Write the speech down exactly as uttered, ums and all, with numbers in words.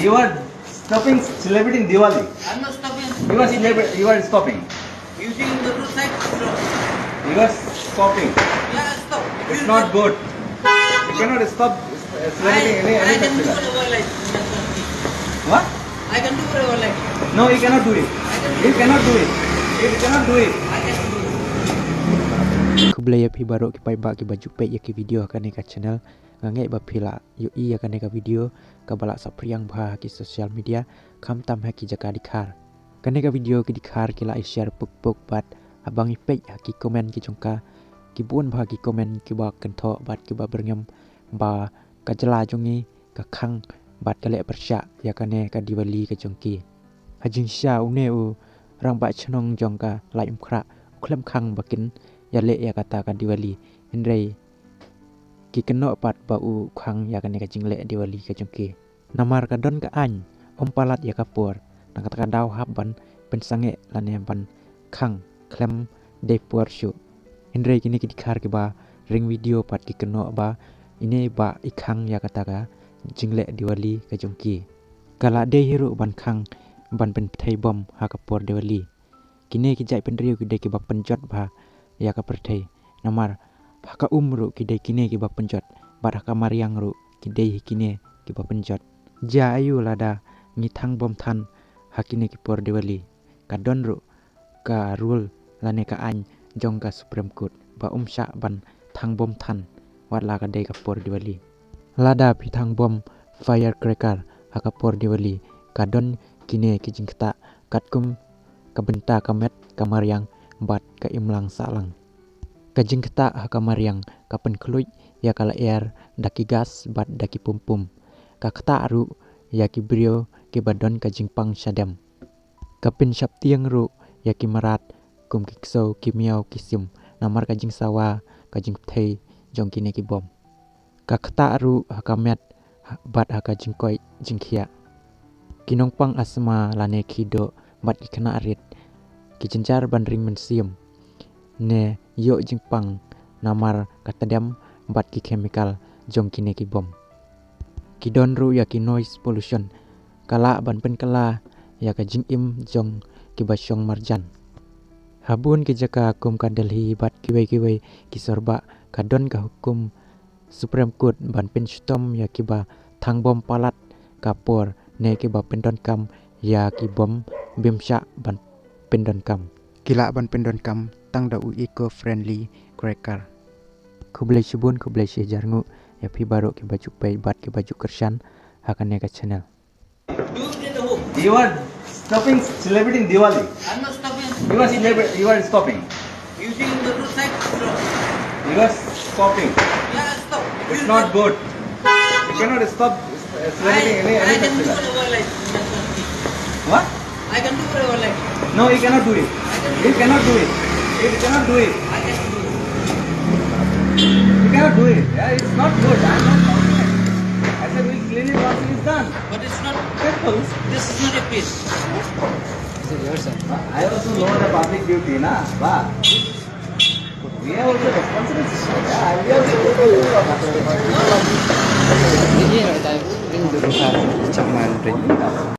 You are stopping celebrating Diwali. I'm not stopping. You are celebra- you are stopping. You think the roadside? You are stopping. Yeah, stop. It's not good. You cannot stop uh, celebrating I, any I any can do festival. Whatever I like. What? I can do whatever I like. No, you cannot do it. I can do You cannot do it. You cannot do it. I can do it. Khublei ïa phi baroh ki paidbah kiba ju peit ïa ki video ha kane ka channel. Nga ngeit ba phi la ïohi ïa kane ka video kaba la saphriang bha ha ki social media, khamtam ha ki jaka dkhar. Kane ka video ki dkhar ki la ai share puk puk bad haba ngi peit ha ki comment ki jong ka, ki bun bha ki comment kiba kynthoh bad kiba byrngem ba ka jylla jong ngi ka khang bad ka leh pyrshah ïa kane ka Diwali ka jong ki. Ha jingshisha une u rangbah shnong jong ka Laitumkhrah u khlem khang ba kin ïaleh ïa kata ka Diwali, hynrei ki kynnoh pat ba u khang ïa kane ka jingleh Diwali ka jong ki. Namar ka don ka aiñ, ym palat ïa ka por, na kata ka daw hap ban pynsangeh lane ban khang khlem dei por shuh. Hynrei kine ki dkhar kiba ring video pat ki kynnoh ba ine ba i khang ïa kata ka jingleh Diwali ka jong ki. Ka la dei hi ruh ban khang ban pynpyrthei bom ha ka por Diwali. Kine ki jaitbynriew ki dei kiba pynjot bha ïa ka pyrthei. Namar ha ka um ruh ki dei kine kiba pynjot, bad ha ka mariang ruh ki dei hi kine kiba pynjot. Jia aiu lada ngi thang bom than ha kine ki por Diwali? Ka don ruh ka rule lane ka aiñ jong ka Supreme Court ba ym shah ban thang bom than wat la ka dei ka por Diwali. Lada phi thang bom firecracker ha ka por Diwali, ka don kine ki jingktah katkum ka bynta ka met, ka mariang bad ka imlang sahlang. Ka jingktah ha ka mariang ka pynkhluit ïa ka lyer da ki gas bad da ki pum pum. Ka ktah ruh ïa ki briew kiba don ka jingpang shadem. Ka pynshaptieng ruh ïa ki mrad kum ki ksew, ki miaw, ki sim, namar ka jingsawa, ka jingpyrthei jong kine ki bom. Ka ktah ruh ha ka met bad ha ka jingkoit jingkhiah. Ki nongpang asthma lane khih doh bad ki khynnah rit ki jynjar ban ring mynsiem ne ïoh jingpang namar ka tdem bad ki chemical jong kine ki bom. Ki don ruh ïa ki noise pollution, ka lah ban pynkylla ïa ka jingim jong kiba shong marjan. Ha bun ki jaka kum ka Delhi bad kiwei kiwei ki sor bah, ka don ka hukum Supreme Court ban pynshitom ïa kiba thang bom palat ka por ne kiba pyndonkam ïa ki bom bym shah ban pyndonkam. Ki lah ban pyndonkam tang da u eco friendly cracker. Khublei shibun, khublei shihajar nguh ïa phi baroh kiba ju peit bad kiba ju kyrshan ha kane ka channel. You are stopping celebrating Diwali. I'm not stopping. You are celebra- you are stopping. You think the roadside? You are stopping. Yeah, stop. It's not good. You cannot stop uh, celebrating I, any I any can do festival. Whatever I like. What? I can do whatever I like. No, you cannot do it. I can do You cannot do it. You cannot do it. I can do it. You cannot do it. Yeah, it's not good. I'm not confident. I said we'll clean it once it is done. But it's not. Simple. This is not a place. Is it yours, sir? I also know the public duty, na? Ba. We are also responsible. Yeah, we are also responsible. Ini nak tahu. Ini dulu kan. Cak mandring.